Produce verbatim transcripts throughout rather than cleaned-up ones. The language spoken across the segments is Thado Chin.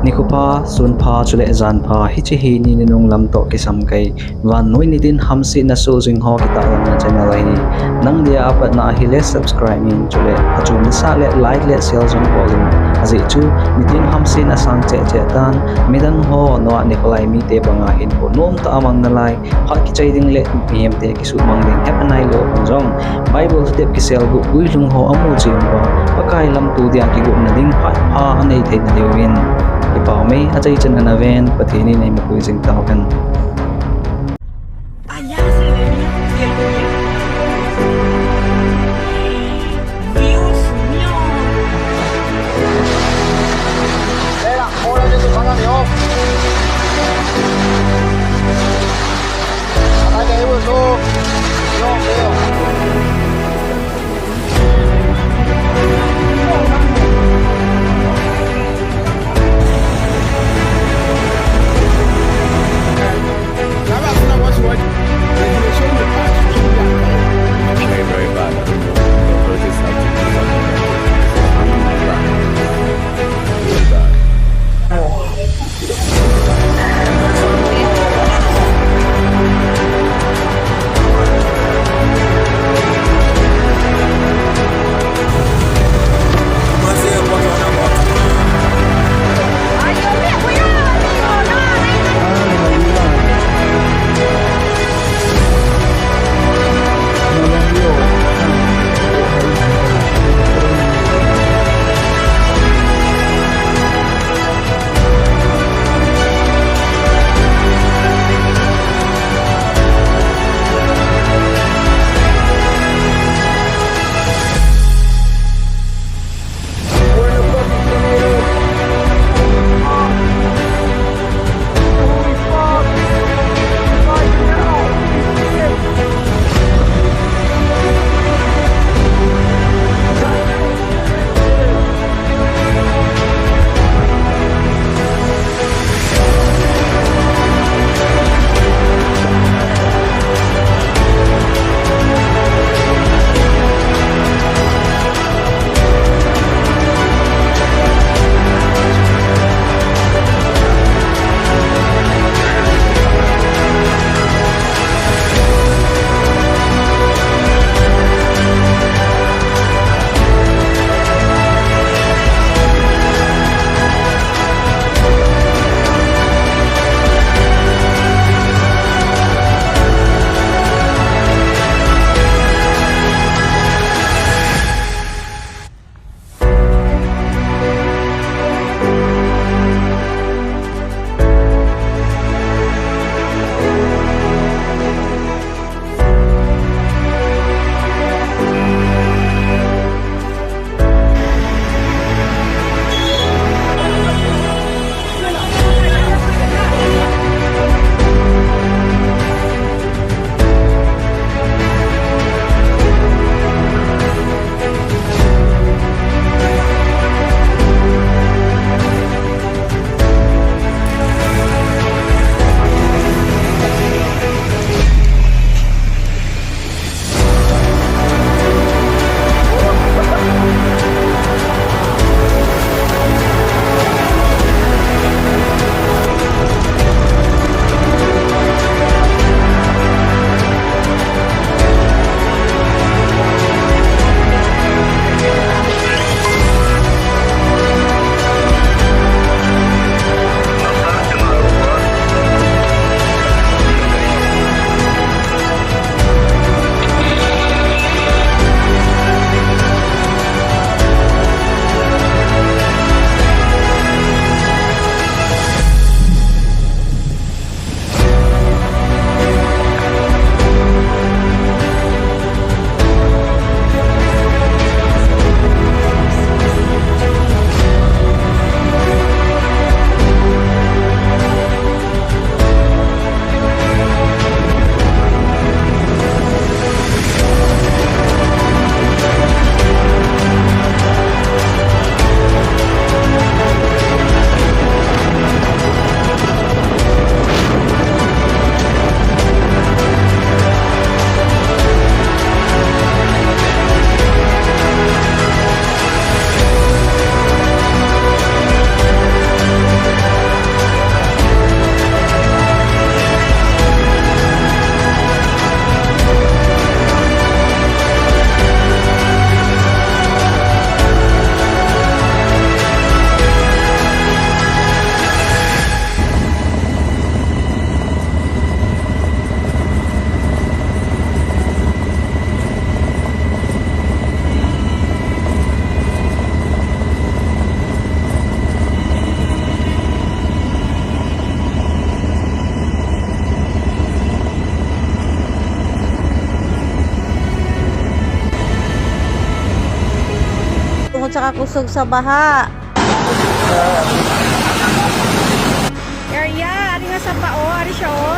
Nikho pha, sun pha, chule jan pha, hiche hi ni nunung lam toh kisam kei. Vannoi nitin hamsetna soh jing ho kitahlanna channel ahi. Nang dia apatna ahile subscribe in, chule achom nasah le like le share jong bol in. Ajeh chu nitin hamsetna sang cheh cheh tan, midang ho noah nikho lai mite banga hinkho nomtah a mang nalai, phat kichai ding le mihemte kisuhmang ding hepha nailou hon jong, Bible step kiselguh guilhung ho amu cheh uva, Pakai lamto dia kigotna ding phat pha anei theina diuvin, kipah mei achaichan ana ven, Pathen in eimapui jing tauhen. Kusog sa baha. Area, ari nga sapa o, ari siya o.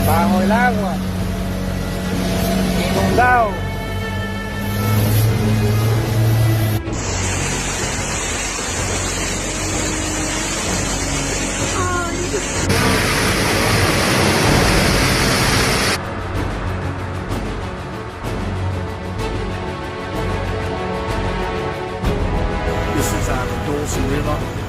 Bangon lang, wah. Inundaw. This is, uh, the Dawson River.